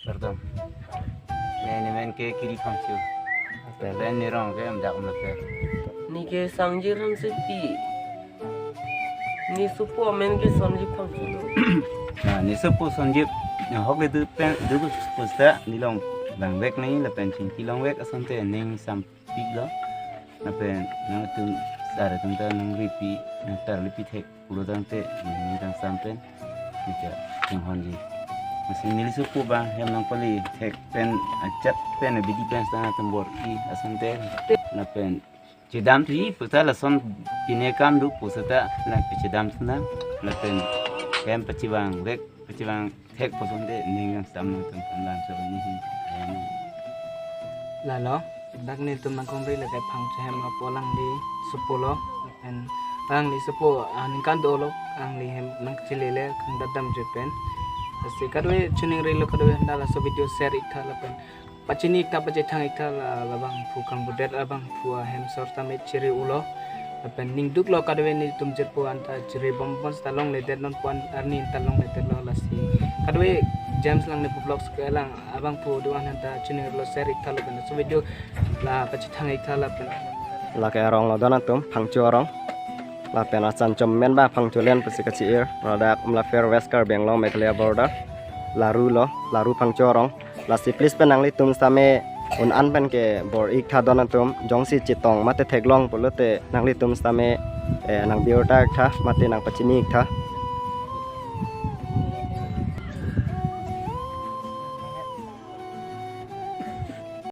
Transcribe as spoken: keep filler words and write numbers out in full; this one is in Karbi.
Kardom. Ne, ne men ke Kiri Phangcho. Lapen ne rong ke Amdak Umlaper. Ne ke Sangjir Hansepi. Ne sopo amen ke Sanjip Phangcho. Na, ne sopo Sanjip. Na, hok le du pen du pusta ne longvangvek ne lapen chingki longvek asonte ning sampiklo. Lapen nangtum sar atum ta nang ripi nang tarlipi thek pulo tangte ne nang sam pen ne ta chinghonji. Masi neli sopo abang hem nangpali thek pen ajat pen abidi pen setang atum bor-i asonte. Lapen chedamthu puta lason pine kam do pu seta la chedam thuna lapen hem pachevangvek pachevang thek pu asonte ning nang sam nangtum kan lang so ni hi. Lalo, dak netum nangkongri lake Phangcho hem apo alangli sopo lo, and alangli sopo aningkan dolo, alangli hem nangchelele kangdadam je pen. Lasi kadokave chiningrilo, kadokave handa laso video share iktha lapen pachini iktha, pachethang iktha la, labangphu kangbudet labangphu ahem sor tame chiri ulo. Lapen ningduklo kadokave netum jirpo anta chiri bombon seta longledet non puan arni anta longledetlo lasi. Kadokave James Langnephu Vlogs ke lang abangphu do-an handa chiningrilo share iktha lapen laso video la pachethang iktha lapen. Lake arong lo don atum, Phangcho arong. Lapen achan chom men ba Phangcholen pusi kachi-ir. Ladak Umlaper West Karbi Anglong Meghalaya border. Laru lo, Laru Phangcho arong. Lasi please pen nanglitum sitame un-an pen ke bor-i iktha don atum, jongsi chetong mate theklong pulote nanglitum sitame, eh, nang birta iktha mate nang pachini iktha.